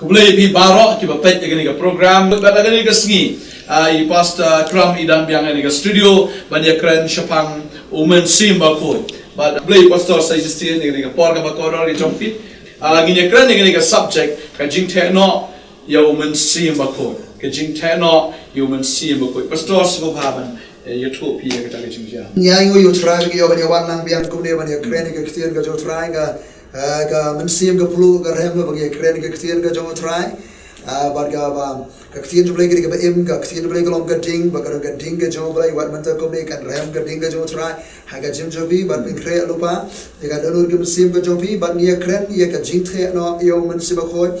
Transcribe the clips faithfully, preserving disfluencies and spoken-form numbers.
Khublei phi baroh kiba peit ïa kane ka program. Bad ha kane ka sngi, ah, i Pastor Kram i dang biang ha kane ka studio ban ïakren shaphang U Mynsiem Bakhuid. Bad khublei Pastor Sajistin ïa kane ka por kaba kordor ka jong phi. Ah, ngin ïakren ïa kane ka subject, ka jingtheh noh ïa U Mynsiem Bakhuid. Ka jingtheh noh ïa U Mynsiem Bakhuid. Pastor, sngewbha ban, eh, ïathuh phi ïa kata ka jingjia. Ngi ainguh ïa U Trai ba ngi ïoh ban ïa wan lang biang kumne ban ïakren ïa ka ktien ka jong U Trai. Ka, eh, ka mynsiem ka plu ka rhem ba ngi ïakren ïa ka ktien ka jong U Trai. Ah, bad kaba, ka ktien jong U Blei ka dei kaba im, ka ktien jong U Blei ka long ka ding, bad ka dei ka ding ka jong U Blei, wat mynta kumne kan rhem ka ding ka jong U Trai ha ka jingim jong phi, bad pynkhreh lypa ïa ka dohnud ka mynsiem ka jong phi. Bad ngi ïakren ïa ka jingtheh noh ïa U Mynsiem Bakhuid.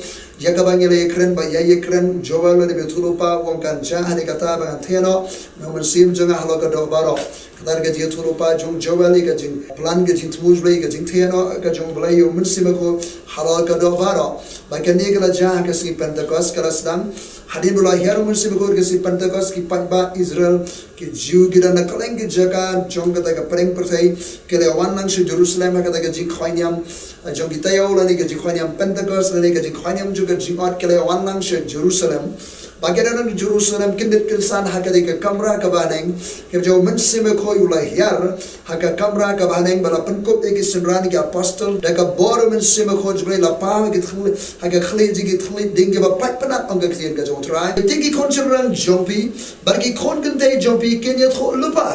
Ïa kaba ngi la ïakren, ba ïa ïakren, Joel u la dep ïathuh lypa, u ong kan jia, ha kata ba ngan theh noh na U Mynsiem jong nga halor ka doh baroh. Kata ka jingïathuh lypa jong Joel ïa ka jingplan, ka jingthmu U Blei, ka jingtheh noh ka jong U Blei ïa U Mynsiem Bakhuid halor ka doh baroh. Bad kane ka la jia ha ka sngi Pentekost, ka la sdang hadien ba la hiar U Mynsiem Bakhuid, ka sngi Pentekost, ki paidbah Israel, ki Jiw, ki don na kylleng ki jaka jong kata ka pdeng pyrthei, ki la wan lang sha Jerusalem ha kata ka jingkhawai niam jong ki taïew, lane ka jingkhawai niam Pentekost, lane ka jingkhawai niam jong ka jingot, ki la wan lang sha Jerusalem. Bad ki don ha Jerusalem kyndit kynsan ha kata ka kamra kaba haneng, ka jong U Mynsiem Bakhuid u la hiar ha ka kamra kaba haneng, ba la pynkup ïa ki synran ki apostol da ka bor U Mynsiem Bakhuid jong U Blei, la pah ha ki thylliej, ha ka khlieh jong ki thylliej ding kiba pait pynat, ong ka ktien ka jong U Trai. Te ki khun shynrang jong phi bad ki khun kynthei jong phi kin ïathuh lypa.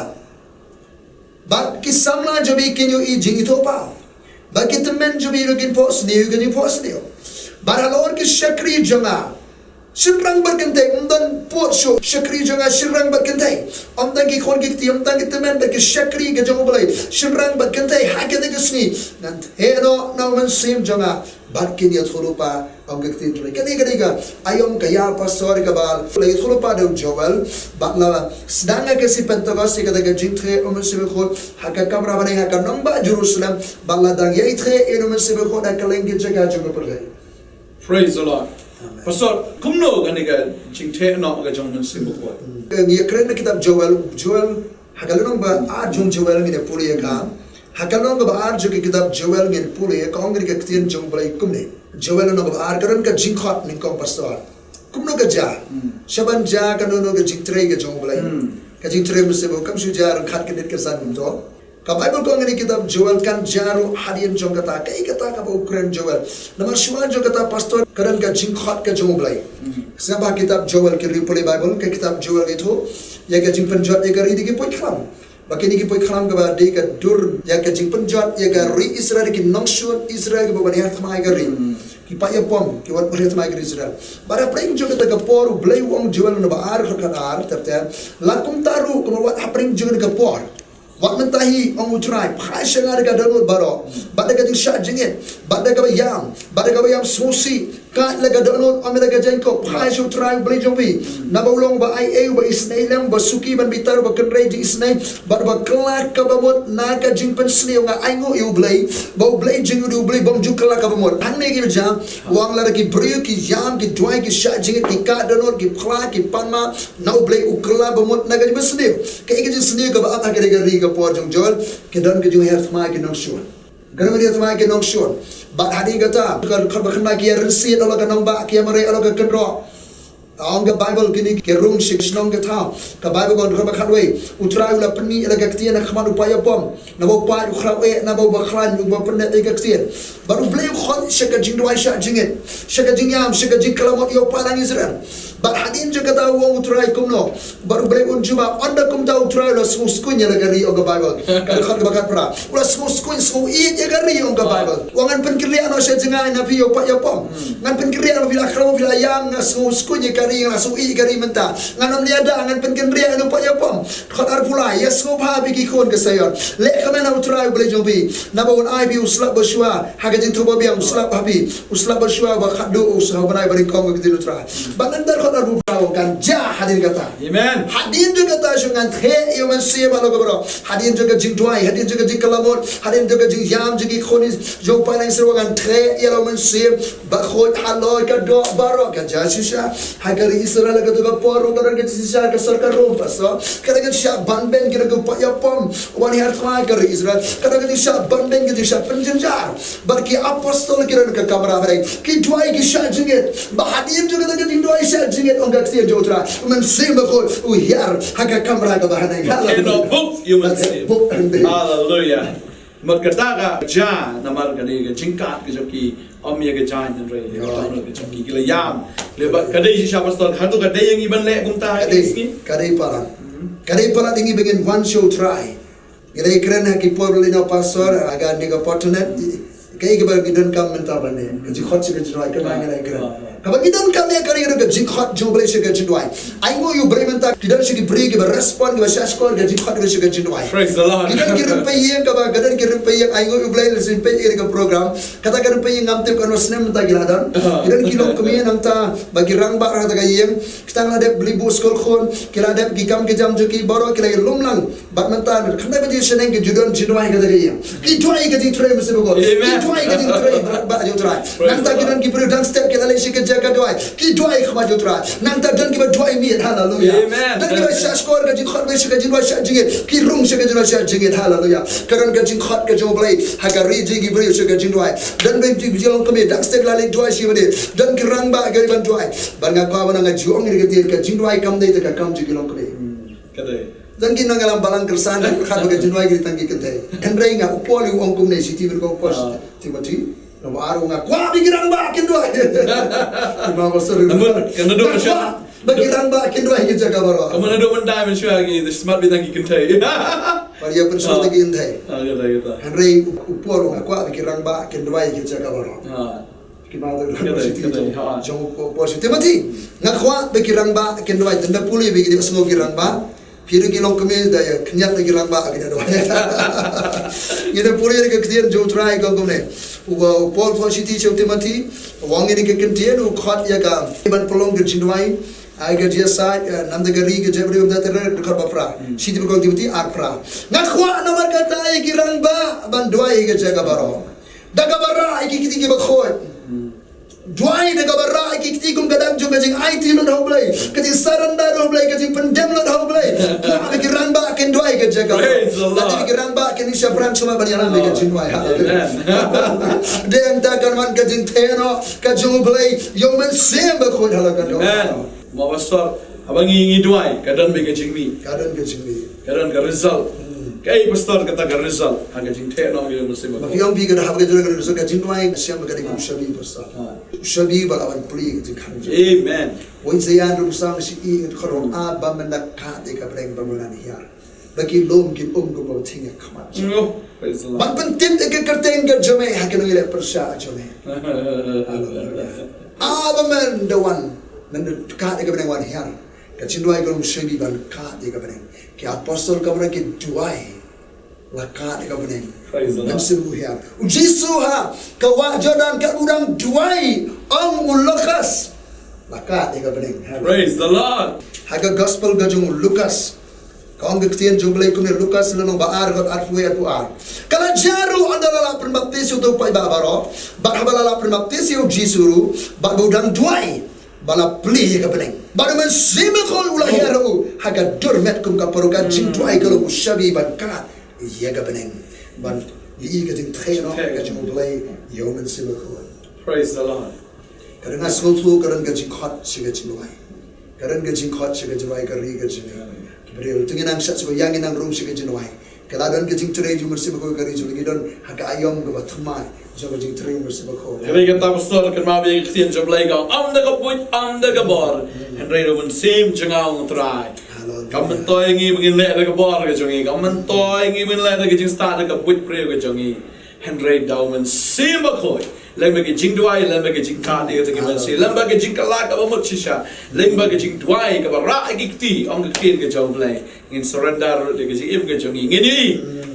Bad ki samla jong phi kin ïohi jingithuhpaw. Bad ki tymmen jong phi ruh kin phohsniew, kin ïohi phohsniew. Bad halor ki shakri jong nga shynrang bad kynthei, ym don pud shuh, shakri jong nga shynrang bad kynthei. Ym tang ki khun ki kti, ym tang ki tymmen, bad ki shakri ka jong U Blei shynrang bad kynthei, ha kata ka sngi ngan theh noh na U Mynsiem jong nga, bad kin ïathuh lypa, ong ka ktien U Blei. Kane ka dei ka aïom ka ïa pastor kaba la ïathuh lypa da u Joel, bad la sdang ha ka sngi Pentekost ïa kata ka jingtheh U Mynsiem Bakhuid ha ka kamra ba haneng ha ka nongbah Jerusalem, bad la dang ïaitheh ïa U Mynsiem Bakhuid ha kylleng ki jaka jong ka pyrthei. Praise the Lord. Amen. Pastor, kumno kane ka jingtheh noh ka jong U Mynsiem Bakhuid? Ngi ïakren na kitab Joel, Joel, ha ka lynnong ba ar jong Joel ngin ïa pule ïa ka. Ha ka lynnong kaba ar jong ka kitab Joel ngin pule ïa ka, ong ka ktien jong U Blei kumne. Joel lynnong kaba ar, ka don ka jingkhot nyngkong, pastor. Kumno ka jia? Hmm. Shah ban jia kano kano ka jingtrei ka jong U Blei. Hmm. Ka jingtrei U Mynsiem Bakhuid kam shu jia ryngkat kyndit kynsan kumto. Ka Baibl ka ong ha kane ka kitab Joel kan jia ruh hadien jong kata. Kaei kata kaba u kren Joel? Namar shuwa jong kata, pastor, ka don ka jingkhot ka jong U Blei. Hmm. Sngap ha kitab Joel, ki riew pule Baibl, ka kitab Joel ka ïathuh ïa ka jingpynjot ïa ka ri da ki pud khlam. Ba kine ki pud khlam kaba dei ka dur ïa ka jingpynjot ïa ka ri Israel, ki nongshun Israel kiba wan hiar thma ïa ka ri. Hmm. Ki paid ïapom, ki wan hiar thma ïa ka ri Israel. Bad hapdeng jong kata ka por U Blei u ong, Joel lynnong ba ar, dkhot khatar, ter ter. La kumta ruh, kumba wat hapdeng jong kata ka por. Wat mynta hi, ong U Trai, phai sha nga da ka dohnud baroh, bad da ka jingshah jingit, bad da kaba ïam, bad da kaba ïam sngewsih. Kat la ka dohnud, ong ïa la ka jaiñkup, phai sha U Trai U Blei jong phi. Naba u long ba ai ei, ba isynei lem, ba suki ban bitar, ba kynrei jingisynei, bad ba kylla kaba mut na ka jingpynsniew. Nga ainguh ïa U Blei, ba U Blei jong ngi u dei U Blei bym ju kylla kaba mut. Hangne ki ba jia, u ong lada ki briew ki ïam, ki duwai, ki shah jingit, ki kat dohnud, ki phla, ki pan ma na U Blei, u kylla ba mut na ka jingpynsniew. Kaei ka jingsniew kaba ap ha kane ka ri ka por jong Joel? Ki don ka jinghiar thma ki nongshun. Ka nonghiar thma ki nongshun. Bad hadien kata, ka dkhot ba khyndai, ki ïa rynsied halor ka nongbah, ki ïa mareh halor ka kynroh. Ong ka Baibl kine ki rung sha ki shnong ki thaw. Ka Baibl ka ong, dkhot ba khatwei, U Trai u la pynmih ïa la ka ktien ha khmat u paid ïapom. Naba u paid u khraw eh, naba u bakhlaiñ uba pynneh ïa ka ktien. Bad U Blei u khot sha ka jingduwai shah jingit, sha ka jingïam, sha ka jingkylla mut ïa u paid lang Israel. Bad hadien jong kata u ong U Trai kumno? Bad U Blei un jubab, ynda kumta U Trai u la sngewskuiñ ïa la ka ri, ong ka Baibl. Ka dkhot kaba khatphra. U la sngewskuiñ, sngewskuiñ ïa ka ri, ong ka Baibl. U ong ngan pynkynriah noh sha jngai na phi ïa u paid ïapom. Ngan pynkynriah noh, phi la khraw, phi la ïam, nga sngewskuiñ ïa ka ri, nga sngewskuiñ ïa ka ri mynta. Ngan ym leh da, ngan pynkynriah noh ïa u paid ïapom. Dkhot arphew lai, ïa sngewbha phi ki khun ka Zion. Leh kmen ha U Trai U Blei jong phi. Naba un ai phi u slap ba shuwa ha ka jingthoh ba biang, u slap ha phi. U slap ba shuwa ba khatduh, u slap ba nai ba nyngkong, ka ktien U Trai. Bad nangta Lada u Blei u kan jia hadien kata. Amen. Hadien jong kata shu ngan theh ïa u Mynsiem halor ka baroh. Hadien jong ka jingduwai, hadien jong ka jingkylla mut, hadien jong ka jingïam jong ki khun jong u Paidbah Syrwa, ngan theh ïa la u Mynsiem Bakhuid halor ka doh baroh. Ka jia shisha ha ka ri Israel ha kato ka por, ruh ka don ka jingshisha ha ka sorkar Rom, pastor. Ka don ka jingshisha ban ban ki don ki pop ïa pom wan hiar trai ka ri Israel. Ka don ka jingshisha ban ban ki jingshisha pynjynjar. Bad ki apostol ki don ka kamra ba dei ki duwai ki shah jingit. Ba hadien jong kata ka jingduwai shah jingit, ong ka ktien jong u Trai, u Mynsiem Bakhuid u hiar ha ka kamra kaba haneng. Haleluya. Bad ka buk ïa u Mynsiem. Haleluya. Bad kata ka jia namar ka dei ka jingkad ka jong ki, ym ïa ka jaiñ, hynrei ka jingkad ka jong ki, ki la ïam. Le bad ka dei shisha, pastor, hato ka dei ïa ngi ban leh kumta ha ka dei, ka dei palat. Ka dei palat ïa ngi ba ngin wan sha u Trai. Ngi la ïakren ha ki por ba la ïa, pastor, ha kane ka por, tang kaei kaba ngi donkam mynta ba ne ka jingkhot sha ka jingduwai, kaba ngi la ïakren. Kaba ngi donkam ïa kane ka jingkhot jong u Blei sha ka jingduwai. Ainguh ïa u Blei mynta ki don sha ki briew kiba respond, kiba shah shkor ka jingkhot ka sha ka jingduwai. Praise the Lord. Ki don ki rympei ïing, kaba ka don ki rympei ïing, ainguh ïa u Blei, la shu peit ïa ka program. Kata ka rympei ïing ngam tip katno snem mynta ki la don. Ki don ki longkmie nangta ba ki rangbah ha kata ka ïing. Kita la dep bli buh skul khun, ki la dep ki kam ki jam jong ki baroh, ki la ïalum lang. Bad mynta kane ka dei shaneng ka jingdon jingduwai kata ka ïing. Ki duwai ka jingtrei, mesti betul. Amen. Ki duwai ka jingtrei bad, bad jong u Trai. Nangta ki don ki briew dang step ki la leit sha ka jaka duwai. Ki duwai khmat jong u Trai. Nangta don kiba duwai miet, haleluya. Amen. Don kiba shah shkor ka jingkhot, ba sha ka jingduwai shah jingit. Ki rung sha ka jingduwai shah jingit, haleluya. Ka don ka jingkhot ka jong u Blei ha ka ri jong ki briew sha ka jingduwai. Don ba ki jong longkmie dang step la leit duwai shi ba dei. Don ki rangbah ki ban duwai. Bad nga kwah ban nga ju ong ïa ka ktien, ka jingduwai kam dei te ka kam jong ki longkmie. Ka dei. Don ki nongïalam balang kyrsan, khat ba ka jingduwai ki tang ki kynthei. Hynrei nga, u Paul u ong kumne, Shithi ba u Paul, Timothy. Nga kwah ba ki rangbah kin duwai. Ki ma ba sorry. Namun, kan naduh, nga kwah ba ki rangbah kin duwai ki jaka baroh. Namun naduh mynta mynshuwa ki smat ba tang ki kynthei. Ba ïa pynshuwa ki kynthei. Ah, kata, kata. Hynrei u, u Paul nga kwah ba ki rangbah kin duwai ki jaka baroh. Ki ma da, jong u Paul sha Timothy. Nga kwah ba ki rangbah kin duwai, tang da pule ba ki dei sngew ki rangbah. Phi ruh ki longkmie da ïa khñiat da ki rangbah ki da duwai. Ngi da pule da ka ktien jong u Trai ka kumne. U Paul u shithi sha u Timothy, u ong ïa ka ktien, u khot ïa ka ban pynlong ka jingduwai. Ai ka jia sa, nam da ka ri ka jia bri da tera da khot ba phra. Shithi ba u Timothy ar phra. Nga kwah namar kata ïa ki rangbah ban duwai ka jaka baroh. Da kaba rah ïa ki kti kiba khuid. Duwai da kaba rah ïa ki kti kum ka dak jong ka jingaiti lut ha u Blei, ka jingsurrender ha u Blei, ka jingpyndem lut ha u Blei. Kwah ba ki rangbah kin duwai ka jaka. Praise the Lord. Lada ki rangbah kin shaphrang shuwa ban ïalam ïa ka jingduwai. Haleluya. Amen. Dei hangta kan wan ka jingtheh noh ka jong u Blei ïa u Mynsiem Bakhuid ha la ka doh. Amen. Ma pastor, haba ngi, ngi duwai, ka don beit ka jingmih. Ka don ka jingmih. Ka don ka result. Kaei pastor kata ka result ha ka jingtheh noh ïa u Mynsiem Bakhuid? Ma phi ong phi ka da haba ka jingduwai ka don result, ka jingduwai ka shem ba ka dei u shabi pastor. U shabi ba la wan plie ka jingkhang jong. Amen. Wan sa ïa rum sam shi i ka rong a ba men da ka dei ka breng ba men hiar. Ba ki lum ki um kum ba thing ïa khmat. Oh, praise the Lord. Ban pyntip ïa ka kyrteng ka jong me ha ka nongïaleh pyrshah jong me. Haleluya. A ba men da wan, men da ka dei ka bneng wan hiar. Ka jingduwai ka long shabi ban ka dei ka bneng. Ki apostol ka bneng ki duwai. La ka dei ka bneng. Praise the Lord. Mynsiem u hiar. U Jisu ha ka wah Jordan ka u dang duwai ong u Lukas. La ka dei ka bneng. Praise the Lord. Ha ka gospel ka jong u Lukas. Ka ong ka ktien jong u Blei kumne, Lukas lynnong ba ar, dkhot arphew wei arphew ar. Ka la jia ruh ynda la lah pynbaptis ïa uto u paidbah baroh. Bad haba la lah pynbaptis ïa u Jisu ruh, bad ba u dang duwai, ba la plie ïa ka bneng. Bad u Mynsiem Bakhuid u la hiar ha u ha ka dur met kum ka paro, ka jingduwai ka long u shabi ban ka ïa ka bneng. Ban ïohi ka jingtheh noh ka jong u Blei ïa u Mynsiem Bakhuid. Praise the Lord. Ka don, nga sngewthuh ka don ka jingkhot sha ka jingduwai. Ka don ka jingkhot sha ka jingduwai ka ri ka jong ngi. Ki briew, to ngin nang shad sha ka ïa ngin nang rung sha ka jingduwai. Ka la don ka jingtrei jong u Mynsiem Bakhuid ka ri jong ngi, don ha ka aïom kaba thymmai jong ka jingtrei u Mynsiem Bakhuid. Hynrei kata pastor, kynmaw ïa ka ktien jong u Blei ka ong, ym da ka buit, ym da ka bor, hynrei da u Mynsiem jong nga, ong u Trai. Haleluya. Kam myntoi ngi ba ngin leh da ka bor ka jong ngi, kam myntoi ngi ba ngin leh da ka jingstad da ka buit briew ka jong ngi. Hynrei da u Mynsiem Bakhuid, lyngba ka jingduwai, lyngba ka jingkad ïa ka mynsiem, lyngba ka jingkylla kaba mut shisha, lyngba ka jingduwai kaba rah ïa ki kti, ong ka ktien ka jong u Blei, ngin surrender ïa ka jingim ka jong ngi, ngin ïohi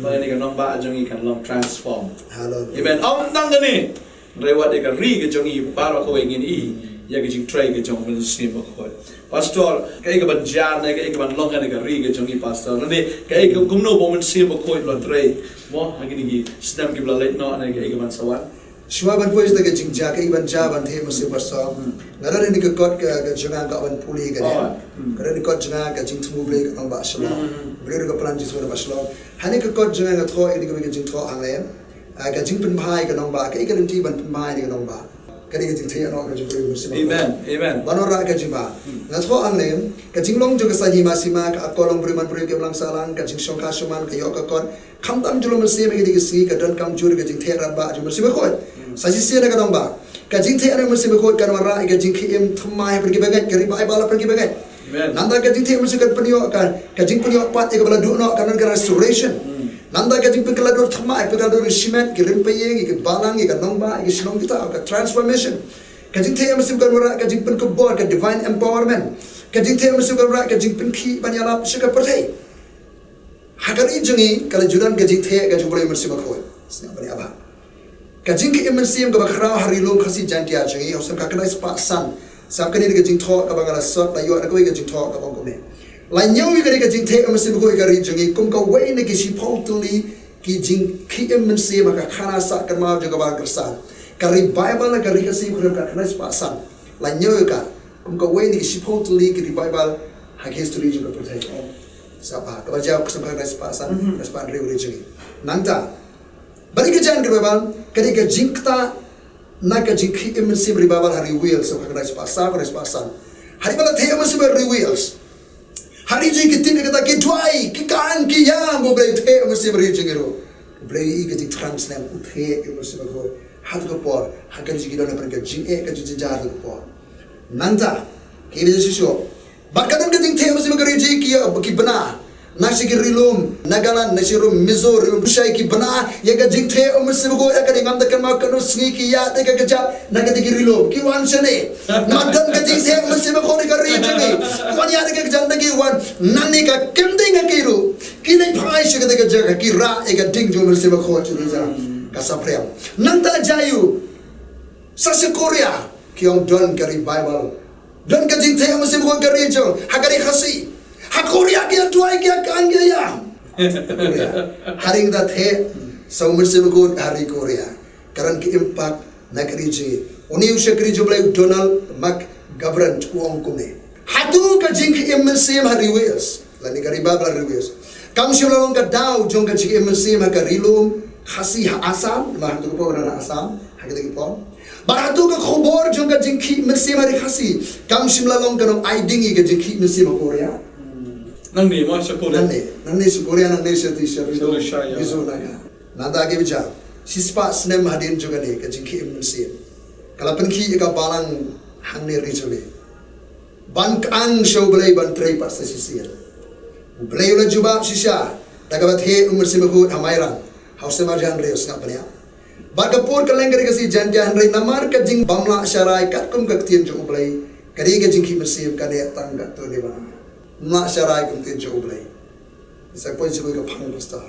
ba kane ka nongbah jong ngi kan long transform. Haleluya. Amen. Ym tang kane, hynrei wat ïa ka ri ka jong ngi baroh kawei ngin ïohi ïa ka jingtrei ka jong u Mynsiem Bakhuid. Pastor, kaei kaban jia ne kaei kaban long ha kane ka ri ka jong ngi, Pastor? Lane kaei ka, kumno ba u Mynsiem Bakhuid u la trei, mo, ha kine ki snem kiba la leit noh ne kaei kaban sa wan? Shuwa ban poi sha ka jingjia, kaei ban jia ban theh Mynsiem, Pastor. Hmm. Nga don ïa kane ka kot ka, ka jong nga, nga kwah ban pule ïa kane. Oh, hmm. Nga don ïa kane ka kot jong nga, ka Jingthmu Blei ka Nongbah Shalom. Hmm. Briew ka plan Jisu Nongbah Shalom. Ha kane ka kot jong nga nga thoh ïa kane ka jingthoh hangne. Ah, ka jingpynbha ïa ka nongbah, kaei ka lynti ban pynbha ïa ka nongbah. Ka dei ka jingtheh noh ka jong u Blei Mynsiem. Amen. Amen. Ban wanrah ka jingbha. Hmm. Nga thoh hangne, ka jinglong jong ka saiñ hima sima, ka akor long briew man briew, ka balang sahlang, ka jingshongkha shongman, ka ïoh ka kot. Khamtam jong u Mynsiem ha kine ki sngi, ka donkam jur ka jingtheh radbah jong u Mynsiem Bakhuid. Hmm. Sa shisien na ka nongbah, ka jingtheh u Mynsiem Bakhuid kan wanrah ïa ka jingkhie im thymmai hapdeng ki bangeit, ka revival hapdeng ki bangeit. Amen. Nangta ka jingtheh u Mynsiem kan pynïoh ka, ka jingpynïoh pat ïa kaba la duh noh, kan don ka restoration. Hmm. Nangta ka jingpynkylla dur thymmai, pynkylla dur shimet, ki rympei ïing, ki balang, ki nongbah, ki shnong kita, ka transformation. Ka jingtheh u Mynsiem kan wanrah ka jingpynkupbor, ka divine empowerment. Ka jingtheh u Mynsiem kan wanrah ka jingpynkhih ban ïalap sha ka pyrthei. Ha ka ri jong ngi ka la ju don ka jingtheh ka jong u Blei Mynsiem Bakhuid. Sngap bniah bha. Ka jingkhie im mynsiem kaba khraw ha ri lum Khasi Jaiñtia jong ngi, ha u snem khatkhyndai spah san. Sngap kane ka jingthoh kaba nga la sot, la ïoh na kawei ka jingthoh kaba ong kumne. La ñiew ïa kane ka jingtheh im mynsiem ha ka ri jong ngi kum kawei na ki shiphew tylli ki jingkhie im mynsiem ha ka khana sah kynmaw jong ka Balang Khristan. Ka revival ha ka ri Khasi ha u snem khatkhyndai spah san. La ñiew ïa ka kum kawei na ki shiphew tylli ki revival ha ki history jong ka pyrthei. Sngap bha, kaba jia ha u snem khatkhyndai spah san, mhm, khatkhyndai spah hynriew ha ri jong ngi. Nangta, ba dei ka jia ka revival, ka dei ka jingktah na ka jingkhie im mynsiem revival ha ri Wales, ha u snem khatkhyndai spah saw, khatkhyndai spah san. Hadien ba la theh im mynsiem ha ri Wales, ha ri jong ngi ki tip ïa kata, ki duwai, ki kan, ki ïam, U Blei theh im mynsiem ha ri jong ngi ruh. U Blei u ïohi ka jingthrang snem, u theh im mynsiem ha ka, ha kata ka por, ha ka ri jong ngi don hapdeng ka jingeh, ka jingjynjar ha kata ka por. Nangta, ki ïa shisha. Bad ka don ka jingtheh im mynsiem ha ka ri jong ngi ki, ki bna. Na shi ki ri lum Nagaland, na shi ri lum Mizo, ri lum Bushai, ki bna ïa ka jingtheh im mynsiem ha ka, ïa ka dei ngam da kynmaw katno sngi ki ïaid da ka kjat na kata ki ri lum. Ki wan shane. Namar don ka jingtheh im mynsiem ha ka ri jong ngi. Ki wan ïaid da ka kjat, na ki wan. Nangne ka kem dei nga ki ruh. Ki leit phai sha kata ka jaka, ki rah ïa ka ding jong u Mynsiem Bakhuid jong u Blei. Ka saphriang. Nangta jia u. Sa sha Korea. Ki ong don ka revival. Don ka jingtheh im mynsiem ha ka ri jong, ha ka ri Khasi. Ha Korea ki ïa duwai, ki ïa kan, ki ïa ïam. Korea. Hadien ba theh sa u Mynsiem Bakhuid ha ri Korea, ka don ka impact na ka ri jong ngi. Une u shakri jong u Blei u Donald McGovern u ong kumne. Hato ka jingkhie im mynsiem ha ri Wales, lane ka revival ha ri Wales, kam shym la long ka daw jong ka jingkhie im mynsiem ha ka ri lum Khasi ha Assam, namar hato ka por na Assam, ha kata ka por. Bad hato ka khubor jong ka jingkhie mynsiem ha ri Khasi kam shym la long ka nongai ding ïa ka jingkhie mynsiem ha Korea. Nangne, mo, sha Korea. Nangne, nangne sha Korea, nangne sha ti sha Mizo, sha, ya. Mizo, Naga. Nangta ka bjah, shispah snem hadien jong kane ka jingkhie mynsiem, ka la pynkhih ïa ka balang hangne ri jong ngi ban kyang sha U Blei ban trei pat sa shisien. U Blei u la jubab shisha da kaba theh u Mynsiem Bakhuid ha Mairang ha u snem ar hajar hynriew, sngap bniah. Bad ka pud ka leng ka ri Khasi Jaiñtia, hynrei namar ka jingbym lah sharai katkum ka ktien jong U Blei, ka dei ka jingkhie mynsiem ka neh tang katto katne ba. Ym lah sharai kum ktien jong U Blei. Sa poi sha ka phang, Pastor.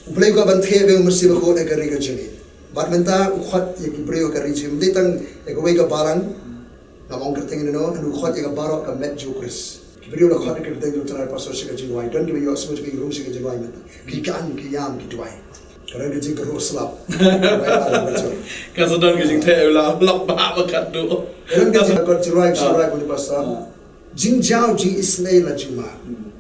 U Blei u kwah ban theh beiñ u Mynsiem Bakhuid ha ka ri ka jong ngi. Bad mynta u khot ïa ki briew ha ka ri jong ngi, ym dei tang ïa kawei ka balang. Ngam ong kyrteng ïano, u khot ïa ka baroh ka met jong u Khrist. Ki briew la khot ïa ka kyrteng jong u Trai, Pastor, sha ka jingduwai. Don kiba ïohsngew, ki rung sha ka jingduwai mynta. Ki kan, ki ïam, ki duwai. Ka don ka jingkyrhuh slap. Ka sa don ka jingtheh u la, la bah ba katto. Ka don ka jingkyrhuh, jingkyrhuh, jingkyrhuh, Pastor. Jingjaw jingisynei la jingma. Hmm.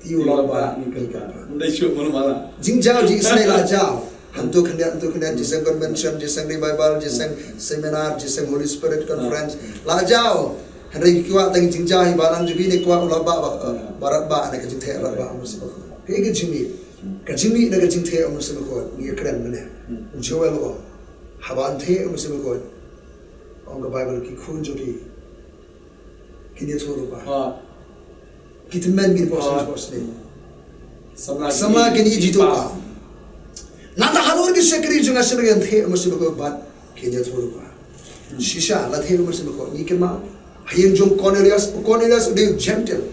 Ïa u Lord ba, ïa u Lord ba. Ym dei shuh mano mano. Jingjaw jingisynei la jaw. Hangto khyndiat, hangto khyndiat, jingïaseng convention, jingïaseng revival, jingïaseng seminar, jingïaseng Holy Spirit conference. La jaw. Hynrei ki kwah tang jingjaw hi balang jong ngi, ne kwah u Lord ba, ba, ba radbah, ne ka jingtheh radbah u Mynsiem Bakhuid. Kaei ka jingmih? Ka jingmih na ka jingtheh u Mynsiem Bakhuid, ngi ïakren mynne. U Joel u ong, haba yn theh u Mynsiem Bakhuid, ong ka Baibl, ki khun jong ki kin ïathuh lypa. Ki tymmen kin poi sha snem. Samla kin ïeit jingthoh lypa. Nangta halor ki shakri jong nga, shakri, yn theh u Mynsiem Bakhuid bad kin ïathuh lypa. Shisha la theh u Mynsiem Bakhuid, ngi kynmaw ha ïing jong u Cornelius. U Cornelius u dei u Gentile.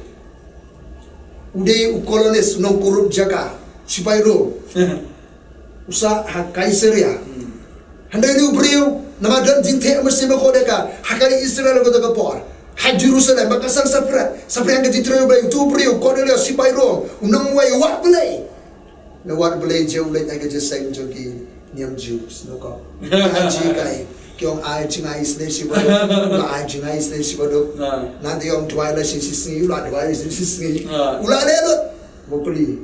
U dei u colonist, u nongkurup jaka, sipai Rom. U sah ha Kaisaria. Hmm. Hynrei une u briew, namar don jingtheh u Mynsiem Bakhuid ïa ka, ha ka ri Israel ha kato ka por, ha Jerusalem, ba ka seng saphriang, saphriang ka jingtrei U Blei, uto u briew, Cornelius, sipai Rom, u nongwei, wat Blei. Na wat Blei, jia u leit ha ka jingïaseng jong ki niam Jew, sngewbha. Ai jinghikai, ki ong ai jingai isynei shibun, ba ai jingai isynei shibun. Ah. Nangta ki ong duwai la shi shisngi, u la duwai shi shisngi. Ah. U la leh lut. Ba pli.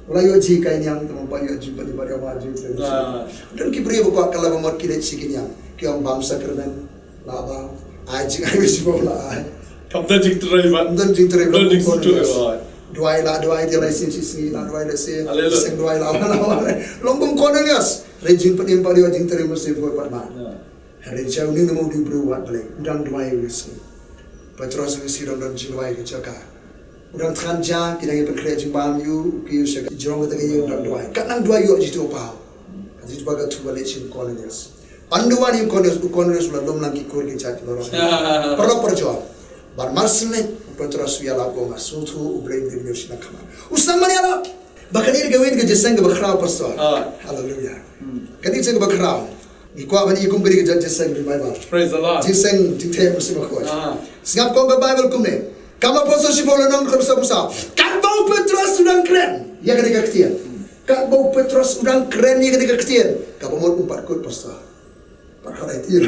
U la ïoh jinghikai niam, tang ba ïoh jingpynïap ba ïoh jingpynïap. Ah. Don ki briew ba kwah kylla ba mut ki leit sha ki niam. Ki ong bam sakramen, la bam. Ai jingai shibun la ai. Kam don jingtrei ba. Don jingtrei ba. Don jingtrei ba. Duwai la duwai te lai shisngi shisngi, la duwai la shisngi. Hallelujah. Seng duwai la la la. Long kum Cornelius. Re jingpynïap ba ïoh jingtrei Mynsiem Bakhuid pat ma. Ya. Hynrei jia une u nongwei u briew wat Blei. U dang duwai u shisngi. Petros u shisngi dang don jingduwai ka jaka. U dang thngan ja, ki dang ïa pynkhreh jingbam ïa u, ki ïa u sha ka jrong kata ka ïing u dang duwai. Kat nang duwai ïoh jingthoh paw. Ka jingthoh paw ka thoh ba leit sha u Cornelius. Ynda wan ïa u Cornelius, u Cornelius u la lum lang ki kur ki jait ki la rong. Paralok parajor. Bad mar shen leit, u Petros u ïalap u ong nga sngewthuh U Blei u dei ban ïoh sha nang khmat. U sdang ban ïalap. Ba kane ka dei kawei ka jingïaseng kaba khraw, pastor. Ah. Hallelujah. Hmm. Kane ka jingïaseng kaba khraw. Ngi kwah ban ïa kum kane ka jingïaseng revival. Praise the Lord. Jingïaseng jingtheh Mynsiem Bakhuid. Ah. Sngap kong ka Bible kumne. Ka Apostol shiphew lynnong kaba saw phew saw. Katba u Petros u dang kren ïa kane ka ktien. Katba u Petros u dang kren ïa kane ka ktien. Kaba mut um pat kut, pastor. Pat khot aiti.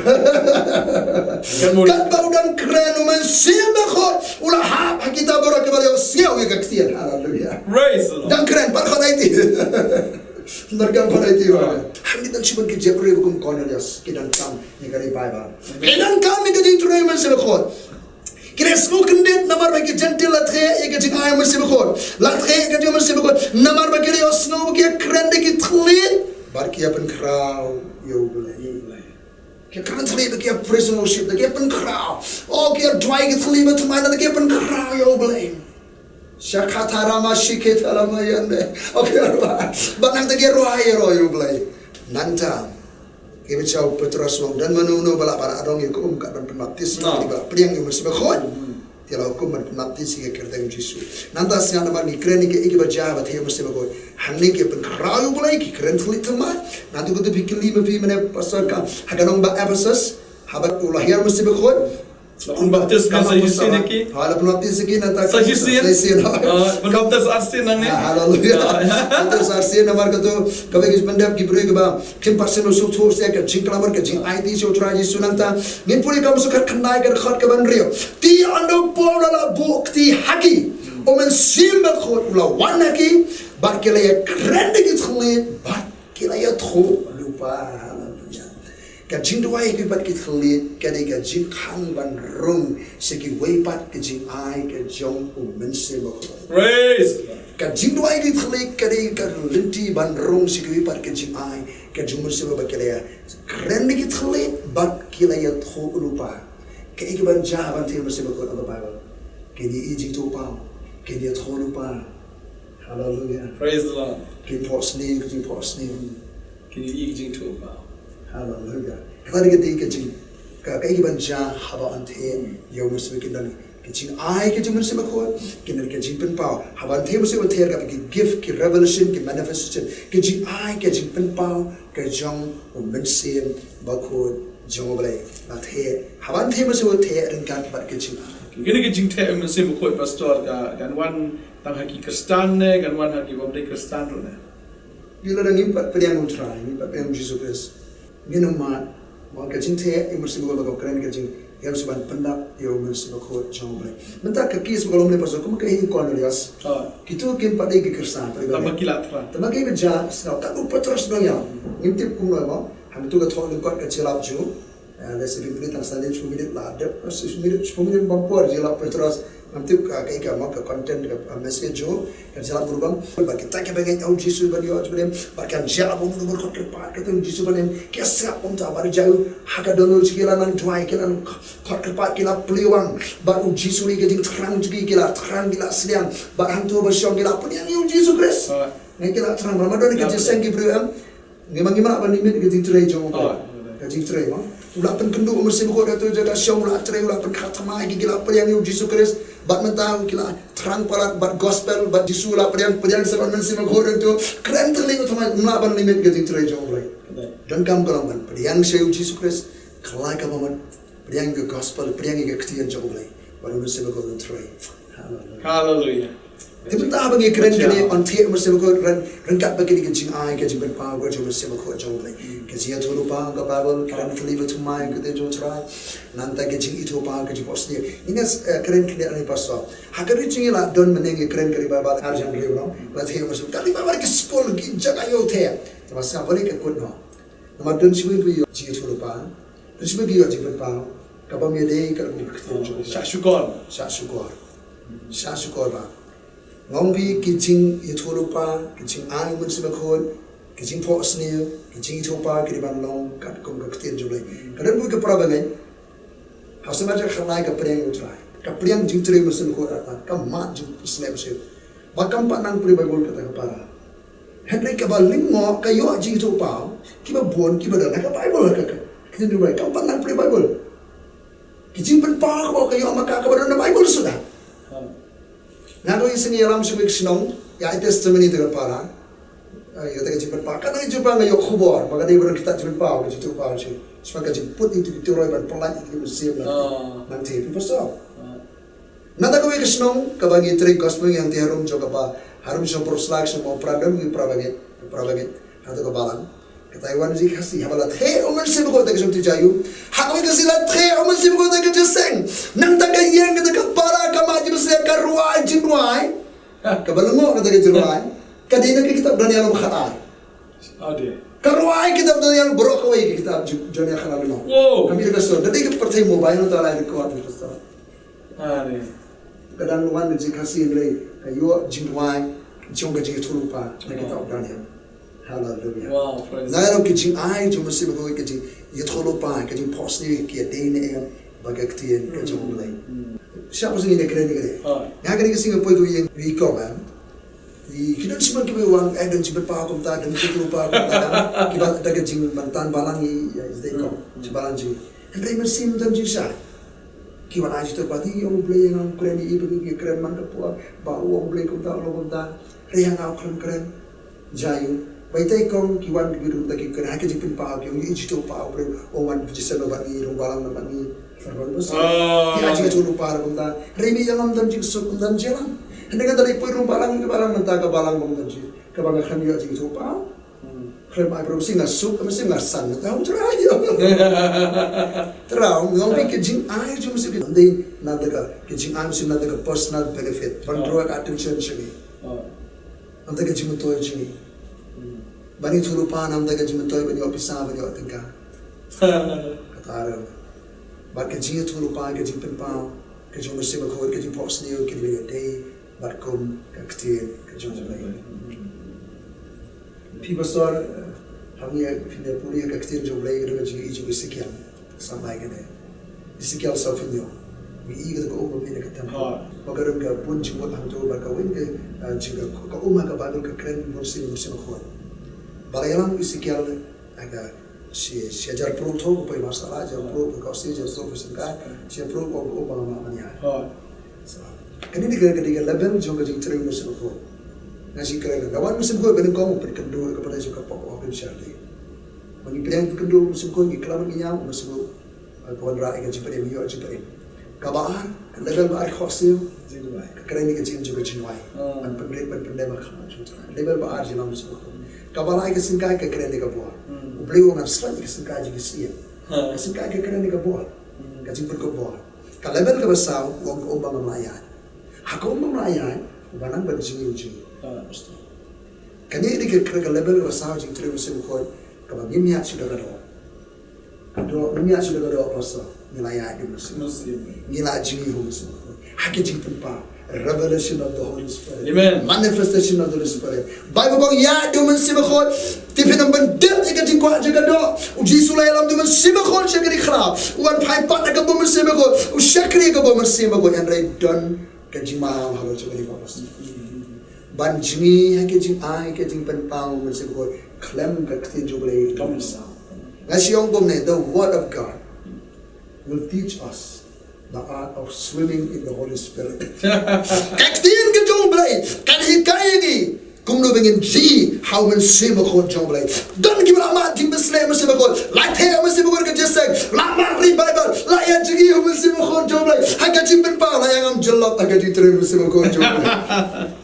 Katba u dang kren u Mynsiem Bakhuid u la hap ha kita baroh kiba la ïohsngew ïa ka ktien. Haleluia. Praise the Lord. Dang kren, pat khot aiti. Dang kren, khot aiti. Hangne don shibun ki jingïatrei ba kum Cornelius, ki donkam ïa ka revival. Ki donkam ïa ka jingtrei u Mynsiem Bakhuid. Ki la sngewkhyndiat namar ba ki Jentil la theh ïa ka jingai u Mynsiem Bakhuid. La theh ïa ka jong u Mynsiem Bakhuid namar ba ki la ïohsngew ba ki ïa kren da ki thylliej bad ki ïa pynkhraw ïa U Blei. Ki ïa kren thylliej bad ki ïa praise and worship, da ki ïa pynkhraw. Oh, ki ïa duwai ki thylliej bad thymmai, da ki ïa pynkhraw ïa U Blei. Shakatharama shiketalamayande. Oh, ki ïa duwai. Bad nangta ki ïa rwai ïa U Blei. Nangta Ki ba jia u Petros u ong don mano mano ba lah ban adong ïa ka um kat ban pynbaptis, ba lah pdiang ïa u Mynsiem Bakhuid. Te la hukum ban pynbaptis ïa ka kyrteng Jisu. Nangta sngap namar ngi kren ïa ki ba jia ba theh ïa u Mynsiem Bakhuid. Hangne ki pynkhraw ïa U Blei, ki kren thylliej thymmai. Nangta kito phi kylli ma phi mane pastor ka ha ka nong ba Ephesus. Haba u la hiar u Mynsiem Bakhuid. La pynbaptis sa shisien ïa ki. Ha, la pynbaptis ïa ki nangta sa shisien. Sa shisien. Ha, pynbaptis arsien nangne. Ha, haleluia. Pynbaptis arsien namar kata kaba ki pyndep ki briew kiba kim pat shym la sngewthuh sha ka jingklamor ka jingaiti sha U Trai Jisu nangta. Ngin pule ka Moseh khatkhyndai ka dkhot kaba hynriew. Te ynda u Paul u la buh kti ha ki, u Mynsiem Bakhuid u la wan ha ki, bad ki la ïa kren da ki thylliej bad ki la ïathuh lypa. Haleluia. Ka jingduwai ïa kiwei pat ki thylliej ka dei ka jingkhang ban rung sha kiwei pat ki jingai ka jong u Mynsiem Bakhuid. Praise. Ka jingduwai ïa ki thylliej ka dei ka lynti ban rung sha kiwei pat ki jingai ka jong u Mynsiem Bakhuid, ba ki la ïa kren da ki thylliej bad ki la ïathuh lypa. Kaei kaban jia ban theh ïa u Mynsiem Bakhuid ha ka Baibl? Kin ïohi jingthohpaw, kin ïathuh lypa. Haleluia. Praise the Lord. Kin phohsniew, kin phohsniew. Kin ïohi jingthohpaw. Haleluia. Kata ka dei ka jing, ka, kaei kaban jia haba yn theh ïa u Mynsiem, kin don ka jingai ka jong u Mynsiem Bakhuid, kin don ka jingpynpaw. Haba yn theh ïa u Mynsiem Bakhuid, ka, ki gift, ki revelation, ki manifestation, ka jingai, ka jingpynpaw ka jong u Mynsiem Bakhuid jong U Blei. La theh, haba yn theh ïa u Mynsiem Bakhuid, theh ryngkat bad ka jingai. Kine ki jingtheh ïa u Mynsiem Bakhuid, pastor, ka, kan wan tang ha ki Khristan ne, kan wan ha ki bym dei Khristan ruh ne? Ïa lada ngim pat pdiang U Trai, ngim pat pdiang U Jisu Khrist, ngin ym mad ba ka jingtheh ïa u Mynsiem Bakhuid ba ka kren ka jinghiar shuh ban pyndap ïa u Mynsiem Bakhuid jong U Blei. Mynta ka case ba ka long ne, pastor, kum ka ïing Cornelius. Ah. Kito kim pat dei ki Khristan, tangba ki la thrang. Tangba ki ba jia, sngap, kat u Petros nongïalam. Ngim tip kumno ba hangto ka thoh lyngkot ka jingïalap jong u. Ah, lehse phi pule tang sa ne, shiphew minit la dep, shiphew minit, shiphew minit bym poi jingïalap Petros. Ngam tip ka, ka, ka, ka content ka, ah, message jong ka jingïalap ruh bam. Bad kita kiba ngeit ïa u Jisu ban ïoh jingim, bad kan jia bun bun khot kyrpad, kata u Jisu ban im. Ki sngap kumta bad jia ha ka dohnud, ki la nang duwai, ki la nang khot kyrpad, ki la plie wang. Bad u Jisu u dei ka jingthrang jong ki, ki la thrang, ki la sliang. Bad hangto ba shong ki la pdiang ïa u Jisu Khrist. Alright. Ngi, ki la thrang, ba ma don ka jingseng ki briew em. Ngi ma, ngi ma lah ban limit ka jingtrei jong u. Oh. Ka jingtrei ma. U la pynkynduh u Mynsiem Bakhuid ha kato ka jaka shong, u la trei, u la pynkha thymmai, ki, ki la pdiang ïa u Jisu Khrist. Bad mynta ki la thrang palat bad gospel, bad Jisu u la pdiang, pdiang sa bad Mynsiem Bakhuid hangto. Kren thylliej thymmai, ym lah ban limit ka jingtrei jong u. Donkam ka long ban pdiang sha ïa u Jisu Khrist, khlaiñ ka mohammed, pdiang ïa ka gospel, pdiang ïa ka ktien jong u Blei. Bad u Mynsiem Bakhuid un trei. Haleluia. Haleluia. Te mynta haba ngi kren kane, yn theh u Mynsiem Bakhuid, ryngkat bad kane ka jingai ka jingpynpaw ka jong u Mynsiem Bakhuid jong u Blei. Ka jingïathuhlypa ka Baibl, kren thylli ba thymmai ka ktien jong u Trai. Nangta ka jingithuhlypa ka jingphohsniew. Ngi ïa kren kane, pastor. Ha ka ri jong ngi la don mynne ngi kren ka ri Baibl ar hajar hynriew, no? La theh u Mynsiem. Ka ri Baibl ki skul ki jaka ïoh theh. Te ba sa bali ka kut, no? Namar don shibun ki ïoh jingïathuhlypa. Don shibun ki ïoh jingpynpaw. Kaba ym ïadei ka ktien jong u Blei. Shah shukor. Shah shukor. Shah shukor ba nga ong phi, ki jingïathuhlypa, ki jingai u Mynsiem Bakhuid, ki jingphohsniew, ki jingïathuhlypa ki dei ban long katkum ka ktien jong u Blei. Ka don kawei ka para bangeit ha sma jong ka, khlaiñ ka pdiang ïa u Trai, ka pdiang jingtrei u Mynsiem Bakhuid artat, ka mad jingpynshlur mynsiem. Ba kam pat nang pule Baibl kata ka para. Hynrei kaba lyngngoh ka ïoh jingïathuhpaw kiba bun kiba don ha ka Baibl, ha ka, ka ktien jong u Blei, kam pat nang pule Baibl. Ki jingpynpaw kaba ka ïoh ma ka kaba don ha Baibl suda. Nga dang ïohsngew ïalam sha kawei ka shnong, ïa i testimony te ka para. Ïa kata ka jingpynpaw, ka dang jingpynpaw nga ïoh khubor ba ka dei ba don kitab jingpynpaw, ka jingpynpaw shi. Sha ka jingput ïa ki turoi ban pynlait ïa ki mynsiem na. Nang te phi pastor. Nangta kawei ka shnong kaba ngi trei gospel ngi hangtei harum jong kaba, harum jong Porslak, shnong Mawpradem, ngi para bangeit, para bangeit. Hato ka balang. Kata i wan jingkhasi haba la theh u Mynsiem Bakhuid te ka jong tu jayu. Ha kawei ka sngi la theh u Mynsiem Bakhuid te ka jong seng. Nangta ka ïeng kata ka para ka mad jingmynsiem, ka rwai jingrwai. Kaba lyngngoh kata ka jingrwai. Ka dei na ka kitab Daniel lynnong khatar. Ka rwai kitab Daniel baroh kawei ka kitab Ju-, Daniel khatar lynnong. Ka mih ka sur. Ka dei ka pyrthei mobile ta la record ka pastor. Ka dang wan ka jingkhasi hynrei ka ïoh jingrwai jong ka jingïathuhlypa na ka kitab Daniel. Haleluia. Wow, praise. Nga ïoh ka jingai jong u Mynsiem Bakhuid, ka jingïathuhlypa, ka jingphohsniew ki ïadei ne em bad ka ktien ka jong u Blei. Sha ba sngewthuh ïa kane ka dei. Nga kane ka sngi nga poi kawei ïa i kong, em. Ki don shibun kiba wan, eh, don jingpynpaw kumta, don jingïathuhlypa kumta, kiba da ka jingmyntan balang ïa, ïa i kong. Jingbalang jong i. Hynrei mynsiem don jingshai. Ki wan ai jingthoh ba, ïa u Blei, nga kren ïa i ba ngi kren man ka por ba u ong u Blei kumta, u ong kumta. Hynrei nga khlem kren. Jayu. Ba ita i kong ki wan ki bit kumta ki kren ha ka jingpynpaw ki ong ïa i jingthoh ba u Blei u ong wan jingïaseng bad ngi, rung balang bad ngi. Ki ai jingthoh lypa kumta. Hynrei ïa nga ym don jingsuk, ym don jingïalam. Hynrei nga da leit poi rung balang, ka balang mynta ka balang bym don jing, kaba nga khlem ïoh jingthoh ba. Khlem ai, para mynsiem nga suk, mynsiem nga san, nga tau trai. Trai, nga ong phi ka jingai jong mynsiem ka dei na da ka, ka jingai mynsiem na da ka personal benefit. Ban draw ka attention sha ngi. Na da ka jingmyntoi jong ngi. Ban ïathuhlypa na da ka jingmyntoi ban ïoh pisa, ban ïoh tyngka. Kata ruh. Bad ka jingïathuhlypa, ka jingpynpaw ka jong u Mynsiem Bakhuid, ka jingphohsniew, ki dei ban ïadei bad kum ka ktien ka jong u Blei. Phi pastor, eh, ha ngi, phi ne pule ka ktien jong u Blei, ka dei ka jingïohi jong u Esekiel. Sa mai kane. Esekiel saw phew hynñiew. Ngi i kata ka um ba phi ne ka temple. Ba ka don ka bun jingmut hangto bad kawei ka, eh, jing ka, ka um ha ka Baibl ka kren bun sien, bun sien khun. Ba la ïalam u Esekiel ha ka shi, shi hajar pruh to, ka poi mar sala, hajar pruh ka kosi, hajar pruh ka sengkai, shi hajar pruh ka um ba nga mad ban ïaid. Kane dei ka, ka dei ka level jong ka jingtrei u Mynsiem Bakhuid. Nga shu kren, nga wan u Mynsiem Bakhuid, ka dei kong, pyrkhat kynduh ka pyrthei jong ka pop, oh, ka bishar dei. Ma ngi pyrkhat kynduh u Mynsiem Bakhuid, ngi klam ngi ñiaw u Mynsiem Bakhuid. Ka wanrah ïa ka jingpynim, ïoh jingpynim. Kaba ar, ka level ba ar ka khohsiew. Jingduwai. Ka kren ïa ka jingim jong ka jingduwai. Ban pynrit, ban pyndem ha khmat jong u Trai. Level ba ar jingim jong ka. Kaba lai ka sengkai ka kren ïa ka bor. U Blei u ong ngan slem ïa ka sengkai jong ki syiem. Ka sengkai ka kren ïa ka bor. Ka jingpynkup bor. Ka level kaba saw, u ong ka um ba ngam lah ïaid. Ha ka um ba ngam lah ïaid, uba nang ban jingim jong ngi. Kane dei ka, ka level kaba saw jingtrei u Mynsiem Bakhuid, kaba ngim ïaid shuh da ka doh. Ka doh, ngim ïaid shuh da ka doh, pastor. Ngi la ïaid da u Mynsiem. Mynsiem. Ngi la jingïaid da u Mynsiem. Ha ka jingpynpaw. Revelation of the Holy Spirit. Amen. Manifestation of the Holy Spirit. Bible ka ong ïaid da u Mynsiem Bakhuid. Te phin ym ban dep ïa ka jingkwah jong ka doh. U Jisu u la ïalam da u Mynsiem Bakhuid sha ka ri khraw. U wan phai pat da ka bor Mynsiem Bakhuid. U shakri ka bor Mynsiem Bakhuid. Hynrei don ka jingmam halor jong ka ri khraw. Ban jngi ha ka jingai ka jingpynpaw Mynsiem Bakhuid khlem ka ktien jong u Blei. Nga shu ong kumne, the word of God will teach us the art of swimming in the Holy Spirit. Ka ktien ka jong u Blei kan hikai ïa ngi Kumno ba ngin jngi ha u Mynsiem Bakhuid jong U Blei. Don kiba la mad jingpynsleh Mynsiem Bakhuid, la theh Mynsiem Bakhuid ka jingïaseng, la mad revival, la ïa jngi ha u Mynsiem Bakhuid jong U Blei. Ha ka jingpynpaw la ïa ngam jyllop ha ka jingtrei Mynsiem Bakhuid jong U Blei.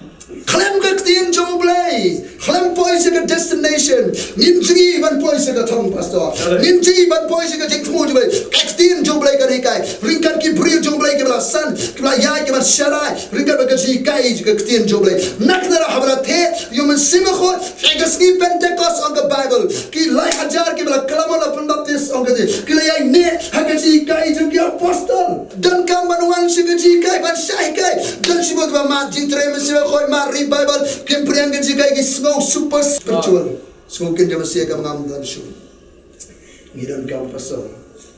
Khlem ka ktien jong U Blei, khlem poi sha ka destination, ngim jngi ban poi sha ka thong, pastor. Ngim jngi ban poi sha ka jingthmu jong U Blei. Ka ktien jong U Blei kan hikai. Ryngkat ki briew jong U Blei kiba la san, kiba la ïaid, kiba la sharai. Ryngkat bad ka jinghikai ka ktien jong U Blei. Nangta haba la theh ïa u Mynsiem Bakhuid, ha ka sngi Pentekost ong ka Baibl, ki lai hajar kiba la klam la pynbaptis ong ka, ki la ïaineh ha ka jinghikai jong ki apostol. Donkam ban wan sha ka jinghikai, ban shah hikai. Don shibun kiba mad jingtrei Mynsiem Bakhuid, mad revival, kim pdiang ka jinghikai, ki sngew super spiritual. Sngew kin jam sia ka ngam don shuh. Ngi donkam, pastor.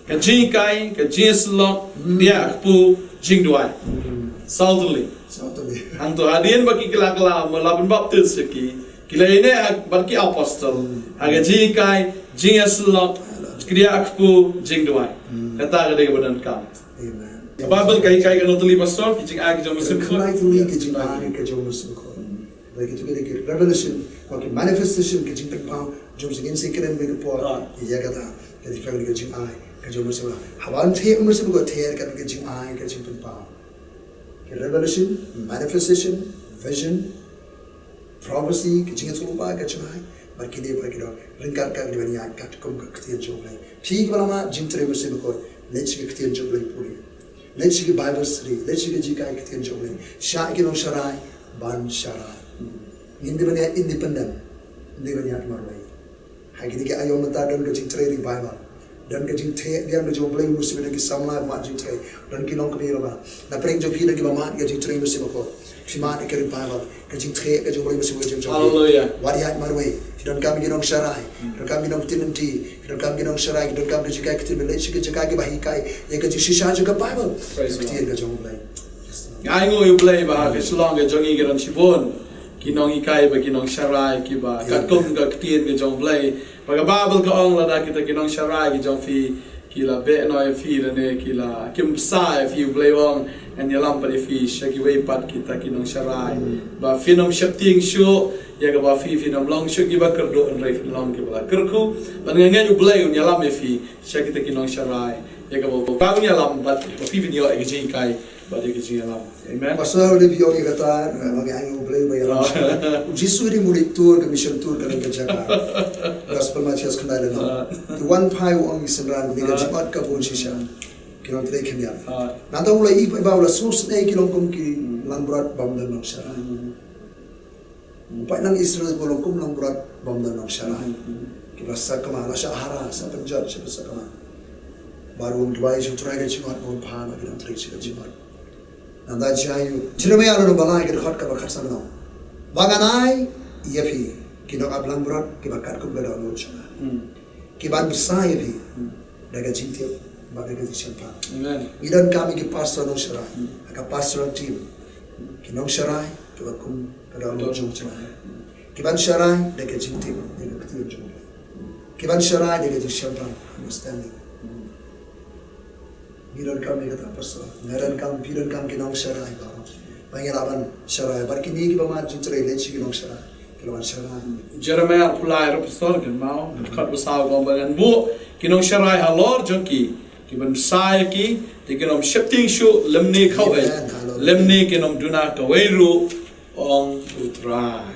Ka jinghikai, ka jingïasyllok, ïa kpu jingduwai. Saw tylli. Saw tylli. Hangto hadien ba ki kylla kylla, ma la pynbaptis ïa ki, ki la ïaineh ha, bad ki apostol. Ha ka jinghikai, jingïasyllok, ki ïa kpu jingduwai. Kata ka dei kaba donkam. Amen. Ka Baibl ka hikai kano tylli, pastor, ki jingai ki jong u Mynsiem Bakhuid. Kano tylli ki jingai ki jong u Mynsiem Bakhuid. Ba ki tu ki revelation, ba ki manifestation, ki jingpynpaw jong u Mynsiem Bakhuid, kren ba ki por. Ïa kata, ka dei ka jingai ka jong u Mynsiem Bakhuid. Haba theh u Mynsiem Bakhuid, theh ka jingai ka jingpynpaw. Ki revelation, manifestation, vision, prophecy, ka jingïathuhlypa, ka jingai, bad kine bad ki don ryngkat ka, ki ban ïaid katkum ka ktien jong U Blei. Phi kiba la mad jingtrei Mynsiem Bakhuid, leit sha ka ktien jong U Blei pule. Leit sha ki Bible study, leit sha ka jinghikai ktien jong U Blei. Shah ki nongsharai ban sharai. Ngim dei ban ïaid independent, ngim dei ban ïaid marwei. Ha kine ki aïom mynta don ka jingtrei revival. Don ka jingtheh biang ka jong U Blei, u Mynsiem, don ki samla ba mad jingtrei. Don ki longkmie ba mad. Na pdeng jong phi don kiba mad ka jingtrei Mynsiem Bakhuid. Phi mad ka revival. Ka jingtheh ka jong U Blei, u Mynsiem Bakhuid jong phi. Hallelujah. Wat ïaid marwei. Phi donkam ki nongsharai. Phi donkam ki nongktienlynti. Phi donkam ki nongsharai. Phi donkam ki jinghikai ktien, leit sha ki jaka kiba hikai ïa ka jingshisha jong ka Bible. Praise the Lord. Ktien ka jong U Blei. Yes, Lord. Nga ainguh ïa U Blei ba ha ka shnong ka jong ngi ka don shibun ki nonghikai bad ki nongsharai kiba katkum ka ktien ka jong U Blei. Ba ka Baibl ka ong lada kita ki nongsharai ki jong phi ki la beh noh ïa phi lane ki la kim bsa ïa phi, U Blei u ong, ngan ïalam pat ïa phi sha kiwei pat kita ki nongsharai. Ba phin ym sheptieng shuh ïa kaba phi, phin ym long shuh kiba kyrduh, hynrei phin long kiba la kyrkhu. Bad nga ngeit U Blei un ïalam ïa phi sha kita ki nongsharai ïa kaba u ïalam bad ba phi phin ïoh ïa ka jinghikai bad ïa ka jingïalam. Amen. Pastor, u dei phi ïoh ïa kata, eh, ma nga ainguh U Blei ba ïalam. U Jisu u dei u mut u tour, ka mission tour, ka don ka jaka. Gospel Mathaios khyndai lynnong. Te wan phai, u ong ïa ki synran, kane ka jingmut ka bun shisha. Ki nongtrei khyndiat. Nangta u la ïohi ba u la sngewsynei ki long kum ki langbrot bym don nongsharai. Pynban Israel ki long kum langbrot bym don nongsharai. Ki la sakma, la shah hara, shah pynjot, shah pynsakma. Baroh u duwai sha U Trai ka jingmut, bun phai ba ki nongtrei sha ka jingmut. Nangta jia ïa u Jeremaïah lynnong ba lai, ka dkhot kaba khatsan, u ong: Ba ngan ai ïa phi ki nongap langbrot kiba katkum ka dohnud jong nga. Ki ban bsa ïa phi da ka jingtip bad da ka jingshemphang. Amen. Ngi donkam ïa ki pastor nongsharai ha ka pastoral team. Ki nongsharai kiba kum ka dohnud jong U Trai. Ki ban sharai da ka jingtip ïa ka ktien jong U Blei. Ki ban sharai da ka jingshemphang, understanding. Ngi donkam ïa kata, pastor. Nga donkam, phi donkam ki nongsharai baroh. Ba ngi lah ban sharai bad kine kiba mad jingtrei, leit sha ki nongsharai, ki lah ban sharai. Jeremaïah arphew lai, arphew san, kan mut, dkhot ba saw ka ong ba ngan buh ki nongsharai halor jong ki, ki ban bsa ïa ki, te kin ym sheptieng shuh lymne khaw eh, lymne kin ym duna kawei ruh, ong U Trai.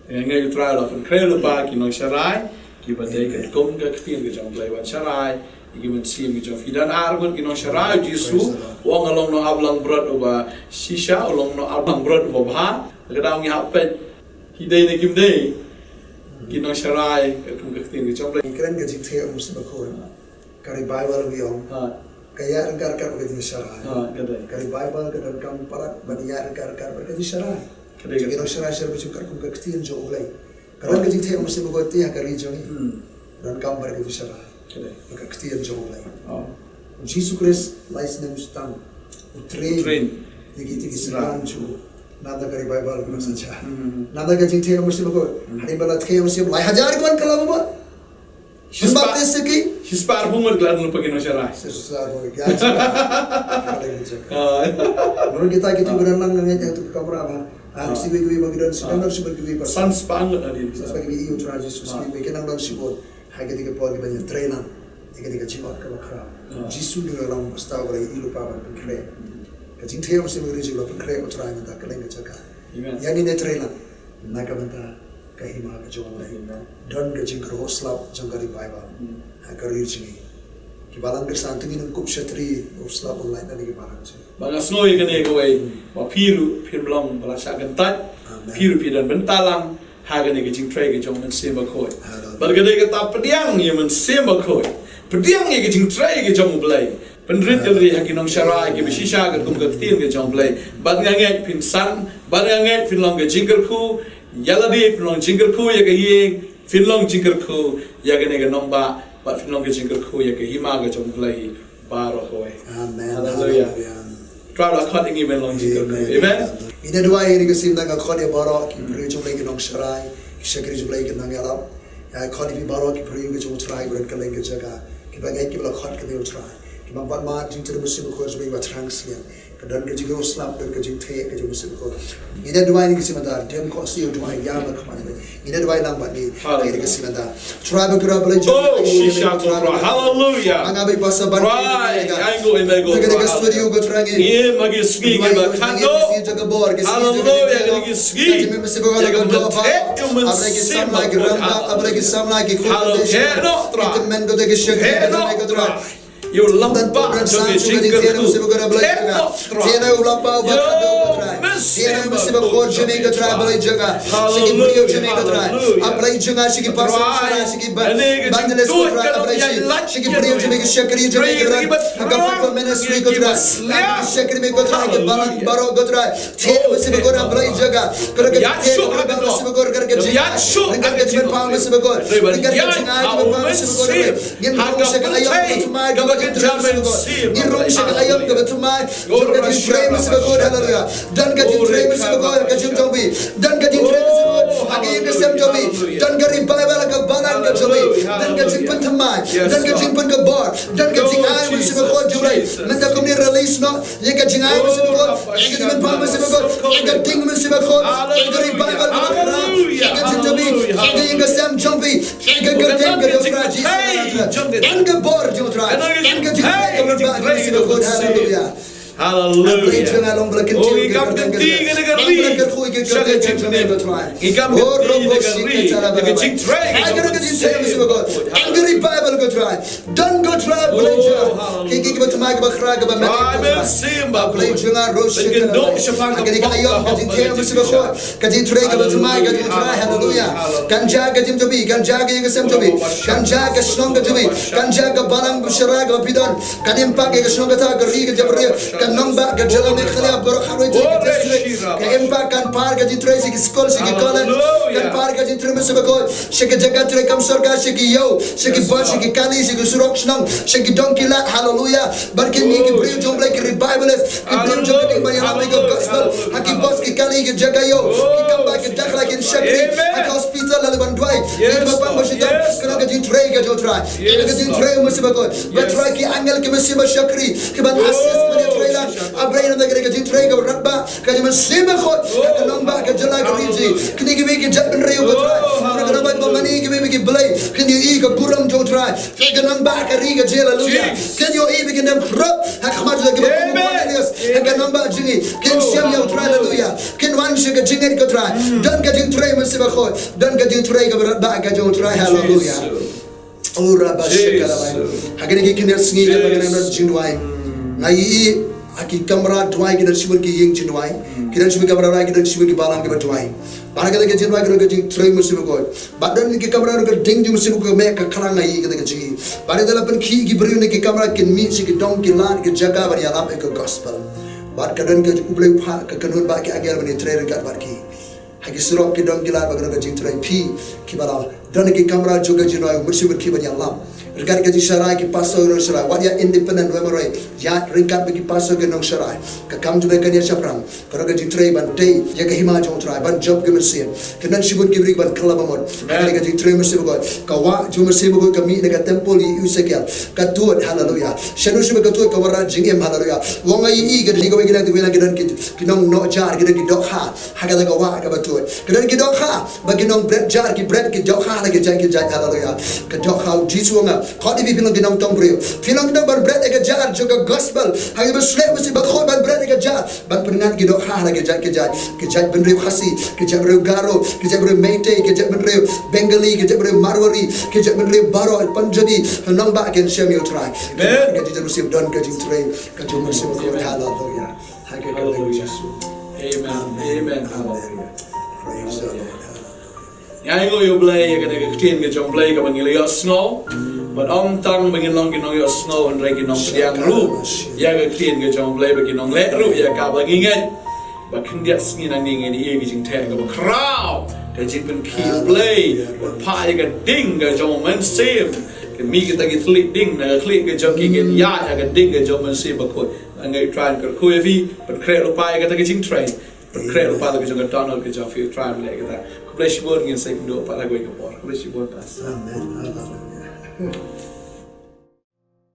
Nga ngeit U Trai u la pynkhreh lypa ki nongsharai kiba dei katkum ka ktien ka jong U Blei ban sharai ïa ki mynsiem ki jong phi. Don ar ngut ki nongsharai, U Jisu u ong, nga long nongap langbrot uba shisha, u long nongap langbrot uba bha. Ka daw ngi hap peit ki dei ne kim dei ki nongsharai katkum ka ktien ka jong U Blei. Ngi kren ka jingtheh u Mynsiem Bakhuid. Ka revival ngi ong. Ha. Ka ïaid ryngkat ryngkat bad ka jingsharai. Ha, ka dei. Ka revival ka donkam palat ban ïaid ryngkat ryngkat bad ka jingsharai. Ka dei. Ki nongsharai sharai ba jong katkum ka ktien jong U Blei. Ka don ka jingtheh u Mynsiem Bakhuid ha ka ri jong ngi. Hmm. Donkam bad ka jingsharai. Ka dei. Bad ka ktien jong U Blei. Oh. U Jisu Khrist lai snem u sdang. U train. U train. Ïa ki, ïa ki synran jong u. Nangta ka revival ka nang sa jia. Hmm. Nangta ka jingtheh u Mynsiem Bakhuid. Hmm. Hadien ba la theh u Mynsiem, lai hajar ki wan kylla ba mut. Shispah. Baptis ïa ki. Shispah arphew ngut, ki la don lypa ki nongsharai. Shispah arphew ngut, ïa, shispah. Ah. Mano kita, kita, ah, ba dang lang ngan ïa tu ka kamra ba. Ah, shi wei ki wei ba ki don, shi don shi ba ki wei ba. San spah ngut hadien. San spah ki wei, ïa u Trai Jisu, shi wei ki nang don shibun. Ha kine ki por kiban ïa trei lang ïa kine ki jingmut kaba khraw. Jisu u la long ba star ba la ïohi lypa ban pynkhreh. Ka jingthiah mynsiem ka ri jong u la pynkhreh u Trai mynta kylleng ka jaka. Amen. Ïa ngin ïa trei lang na ka bynta ka hima ka jong u. Amen. Don ka jingkyrhuh slap jong ka revival ha ka ri jong ngi. Ki balang kyrsan, to ngin ym kup shatri u slap online na ki balang jong ngi. Ba nga sngew ïa kane kawei, ba phi ruh phim long ba la shah kyntait. Amen. Phi ruh phi don bynta lang ha kane ka jingtrei ka jong u Mynsiem Bakhuid. Hallelujah. Bad ka dei kata, pdiang ïa u Mynsiem Bakhuid, pdiang ïa ka jingtrei ka jong U Blei. Pynrit ïa lade ha ki nongsharai kiba shisha katkum ka ktien ka jong U Blei. Bad nga ngeit phin san, bad nga ngeit phin long ka jingkyrkhu ïa lade, phin long jingkyrkhu ïa ka ïing, phin long jingkyrkhu ïa kane ka nongbah, bad phin long ka jingkyrkhu ïa ka hima ka jong U Blei baroh kawei. Amen. Hallelujah. Hallelujah. Trai u la khot ïa ngi ban long jingkyrkhu. Amen. Amen. Ngin ïa duwai ïa kane ka sien, nga khot ïa baroh ki briew jong U Blei, ki nongsharai, ki shakri jong U Blei, ki nongïalap. Nga khot ïa phi baroh ki briew ki jong U Trai, baroh kylleng ka jaka, kiba ngeit, kiba la khot ïa U Trai, kiba mad mad jingtrei mynsiem bakhuid jong U Blei ba thrang sliang. Ka don ka jingkyrhuh slap, don ka jingthiah ka jong u Mynsiem Bakhuid. Ngin ïa duwai ïa kane ka sien mynta, dem khohsiew, duwai ïa ma khmat. Ngin ïa duwai lang bad ngi ïa kane ka sien mynta. Trai ba kyrpad, Blei jong ngi. Oh, shisha ko Trai. Hallelujah. Nga bai pastor ban Trai, ai go, ai go. Ka studio ko Trai ngi. Ïa ma ki sngi kiba khadduh. Hallelujah, ïa ki sngi. Ïa ka mynsiem bakhuid. Hallelujah, Trai. Ïa u lyngba jong ka jingkyrkhu. Theh noh Trai. Theh noh u lyngba u ba khadduh ko Trai. Theh noh u Mynsiem Bakhuid jong me ko Trai, Blei jong nga. Sha ki briew jong me ko Trai. A Blei jong nga, sha ki pastor, sha ki ba-, evangelist ko Trai, a Blei jong nga. Sha ki briew jong me, ki shakri jong me ko Trai. Ka faithful ministry ko Trai. Ki shakri me ko Trai, ki balang baroh ko Trai. Theh noh u Mynsiem Bakhuid, a Blei jong nga. Ka dei ka jingtheh, ka dei ka Mynsiem Bakhuid, ka dei ka jingtheh, ka dei ka jingtheh, ka dei ka jingtheh, ka dei ka jingtheh. Ngin rung sha ka aïom kaba thymmai, kaba kynja mynsiem. Ngin rung sha ka aïom kaba thymmai. Don ka jingtrei Mynsiem Bakhuid, hallelujah. Don ka jingtrei Mynsiem Bakhuid ha ka jingim jong phi. Don ka jingtrei Mynsiem Bakhuid ha ka ïing ka sem jong phi. Don ka revival ha ka balang ka jong phi. Don ka jingpynthymmai. Don ka jingpynkhlaiñ. Don ka jingai Mynsiem Bakhuid jong phi. Mynta kumne release noh ïa ka jingai Mynsiem Bakhuid, ïa ka jingpynpaw Mynsiem Bakhuid, ïa ka ding Mynsiem Bakhuid, ïa ka revival kaba khraw, ïa ka jingim jong phi, ïa ka ïing ka sem jong phi. Ka kyrteng ka jong U Trai Jisu. Don ka bor jong U Trai. Don ka jingtrei ka bor jong U Trai. Hallelujah. Hallelujah. Ngi kam kynti ïa ka ri sha ka jingtrei ka jong U Trai. Ngi kam kynti ïa ka ri sha ka jingtrei ka jong U Trai. Ai ka jingtrei ka jong U Trai. Don ka Trai Blei jong nga. Ki ki kiba thymmai kiba khraw kiba met. Ai Mynsiem Bakhuid. Blei jong nga, rung sha ka. Ka dei ka aïom ka jingtrei Mynsiem Bakhuid. Ka jingtrei kaba thymmai ka jong U Trai, hallelujah. Kan jia ka jingim jong phi, kan jia ka ïing ka sem jong phi, kan jia ka shnong ka jong phi, kan jia ka balang ba sharai kaba phi don. Kan impact ïa ka shnong kata, ka ri, ka jaitbynriew, ka nongbah, ka jylla Meghalaya baroh khatwei ka district. Ka impact, kan phah ka jingtrei sha ki skul, sha ki college. Kan phah ka jingtrei Mynsiem Bakhuid sha ki jaka trei kam sorkar, sha ki ïew, sha ki bus, sha ki kali, sha ki surok shnong, sha ki dong ki lad, hallelujah. Bad kine ki briew jong U Blei, ki revivalist, ki briew jong U Blei kiba ïalam ïa ka gospel ha ki bus, ki kali, ki jaka ïew, ki kambah, ki dakhla, ki shakri ha ki hospital, lane ban duwai ïa kiba pang ba shitom. Ka long ka jingtrei ka jong U Trai. Ka long ka jingtrei Mynsiem Bakhuid. Ba Trai, ki angel ki mynsiem ba shakri kiban assist, kiban ïatrei lang. A Blei, ka long ka jingtrei kaba radbah ka jong U Mynsiem Bakhuid ha ka nongbah, ka jylla, ka ri jong ngi. Kine kiwei ki jaitbynriew ko Trai, ka nongbah, kiba mane kiwei ki blei, kin ïohi ka burom jong U Trai. Ka nongbah, ka ri, ka jylla, hallelujah. Kin ïohi ba kin dem khrup ha khmat jong kiba kum u Cornelius ha ka nongbah jong ngi. Kin shem ïa U Trai, hallelujah. Kin wan sha ka jingngeit ko Trai. Don ka jingtrei Mynsiem Bakhuid. Don ka jingtrei kaba radbah ka jong U Trai, hallelujah. O Rabba Shekarabai. Ha kine ki khyndiat sngi kaba kane don jingduwai. Nga ïohi ha ki kamra duwai ki don shibun ki ïing jingduwai. Ki don shibun kamra duwai, ki don shibun ki balang kiba duwai. Bad ha kane ka jingduwai ka don ka jingtrei Mynsiem Bakhuid. Bad don ki kamra ruh ka ding jong U Mynsiem Bakhuid ka mih ka khlang, nga ïohi kata ka jingïohi. Bad lada la pynkhih ki briew na ki kamra, kin mih sha ki dong ki lad ki jaka ban ïalap ïa ka gospel. Bad ka don ka U Blei u phah ka kynhun bad ki angel ban ïatrei ryngkat bad ki. Ha ki surok, ki dong ki lad, bad ka don ka jingtrei, phi kiba la Don ki kamra jong ka jingrwai, mut shibun ki ban ïalam. Ryngkat ka jingsharai ki pastor nongshakri, wat ïa independent wei marwei, ïa ryngkat bad ki pastor ki nongshakri. Ka kam jong me kan ïa shaphrang. Ka don ka jingtrei ban tei ïa ka hima jong U Trai, ban jop ka mynsiem. Ka don shibun ki briew ban kylla ba mut. Amen. Ka don ka jingtrei mynsiem bakhuid. Ka wah jong mynsiem bakhuid ka mih na ka temple i Ezekiel. Ka tuid, haleluya. Shano shibun ka tuid, ka wanrah jingim, haleluya. Long ai i ka don, ka wei ka don, ka don ki, ki nong noh jar, ki don ki dohkha. Ha kata ka wah kaba tuid. Ka don ki dohkha, ba ki nong bret jar, ki bret ki dohkha la ki jait ki jait, haleluya. Ka dohkha u Jisu nga. Khot ïa phi, phi long ki nongtong briew. Phi long ki nong ban bret ïa ka jar jong ka gospel. Ha kaba sleh mynsiem bakhuid ban bret ïa ka jar. Ban pynngat ki dohkha la ki jait ki jait. Ki jaitbynriew Khasi, ki jaitbynriew Garo, ki jaitbynriew Meitei, ki jaitbynriew Bengali, ki jaitbynriew Marwari, ki jaitbynriew baroh Punjabi. Nongbah kin shem ïa U Trai. Amen. Ka jingtrei mynsiem, don ka jingtrei, ka jingtrei mynsiem bakhuid, haleluya. Ha ka kyrteng u Jisu. Amen. Amen. Haleluya. Praise the Lord. Ngi ainguh ïa U Blei ïa kane ka ktien ka jong U Blei kaba ngi la ïohsngew. Bad ym tang ba ngin long ki nongïohsngew hynrei ki nongpdiang ruh ïa ka ktien ka jong U Blei, ba ki nongleh ruh ïa kaba ngi ngeit. Ba khyndiat sngi nangne ngin ïoh ïa ka jingteh kaba khraw, ka jingpynkhih U Blei. Bad phah ïa ka ding ka jong U Mynsiem. Kin mih kita ki thylliej ding na ka khlieh ka jong ki, kin ïaid ha ka ding ka jong U Mynsiem Bakhuid. Nga ai U Trai kyrkhu ïa phi, pynkhreh lypa ïa kata ka jingtrei. Pynkhreh lypa ïa ka jong ka dohnud ka jong phi, U Trai leh ïa kata. Khublei shibun, ngin sa ïakynduh pat ha kawei ka por. Khublei shibun, Pastor. Amen. Hallelujah.